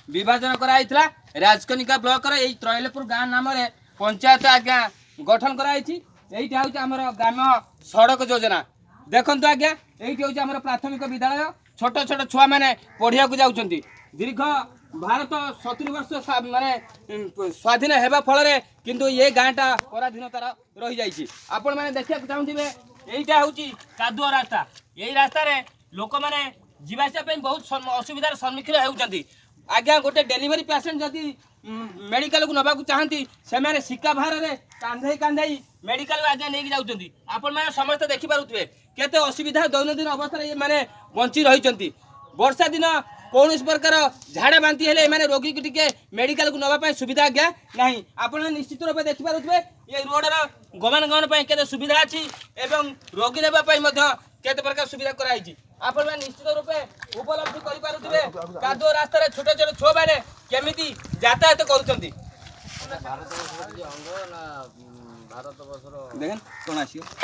ବିଭାଜନ କରାଯାଇଥିଲା। ରାଜକନିକା ବ୍ଲକର ଏଇ ତ୍ରୈଲପୁର ଗାଁ ନାମରେ ପଞ୍ଚାୟତ ଆଜ୍ଞା ଗଠନ କରାଯାଇଛି। ଏଇଟା ହେଉଛି ଆମର ଗ୍ରାମ ସଡ଼କ ଯୋଜନା। ଦେଖନ୍ତୁ ଆଜ୍ଞା, ଏଇଠି ହେଉଛି ଆମର ପ୍ରାଥମିକ ବିଦ୍ୟାଳୟ। ଛୋଟ ଛୋଟ ଛୁଆମାନେ ପଢ଼ିବାକୁ ଯାଉଛନ୍ତି। ଦୀର୍ଘ ଭାରତ 70 ବର୍ଷ ମାନେ ସ୍ୱାଧୀନ ହେବା ଫଳରେ କିନ୍ତୁ ଏ ଗାଁଟା ପରାଧୀନତାର ରହିଯାଇଛି। ଆପଣମାନେ ଦେଖିବାକୁ ଚାହୁଁଥିବେ, ଏଇଟା ହେଉଛି କାଦୁଅ ରାସ୍ତା। ଏଇ ରାସ୍ତାରେ ଲୋକମାନେ ଯିବା ଆସିବା ପାଇଁ ବହୁତ ଅସୁବିଧାର ସମ୍ମୁଖୀନ ହେଉଛନ୍ତି ଆଜ୍ଞା। ଗୋଟେ ଡେଲିଭରି ପେସେଣ୍ଟ ଯଦି ମେଡ଼ିକାଲକୁ ନେବାକୁ ଚାହାନ୍ତି, ସେମାନେ ଶିକା ଭାରରେ କାନ୍ଧେଇ କାନ୍ଧେଇ ମେଡ଼ିକାଲକୁ ଆଜ୍ଞା ନେଇକି ଯାଉଛନ୍ତି। ଆପଣମାନେ ସମସ୍ତେ ଦେଖିପାରୁଥିବେ କେତେ ଅସୁବିଧା ଦୈନନ୍ଦିନ ଅବସ୍ଥାରେ ଏମାନେ ବଞ୍ଚି ରହିଛନ୍ତି। ବର୍ଷା ଦିନ କୌଣସି ପ୍ରକାର ଝାଡ଼ା ବାନ୍ତି ହେଲେ ଏମାନେ ରୋଗୀକୁ ଟିକେ ମେଡ଼ିକାଲକୁ ନେବା ପାଇଁ ସୁବିଧା ଆଜ୍ଞା ନାହିଁ। ଆପଣ ନିଶ୍ଚିତ ରୂପେ ଦେଖିପାରୁଥିବେ, ଏ ରୋଡ଼ର ଗମନାଗମନ ପାଇଁ କେତେ ସୁବିଧା ଅଛି ଏବଂ ରୋଗୀ ନେବା ପାଇଁ ମଧ୍ୟ କେତେ ପ୍ରକାର ସୁବିଧା କରାଯାଇଛି। ଆପଣମାନେ ନିଶ୍ଚିତ ରୂପେ ଉପଲବ୍ଧି କରିପାରୁଥିବେ, କାଦୁଅ ରାସ୍ତାରେ ଛୋଟ ଛୋଟ ଛୁଆମାନେ କେମିତି ଯାତାୟାତ କରୁଛନ୍ତି। ଭାରତବର୍ଷର କିଛି ଅଙ୍ଗ ନା ଭାରତବର୍ଷର ଦେଖେନ୍ କ'ଣ ଆସିବ।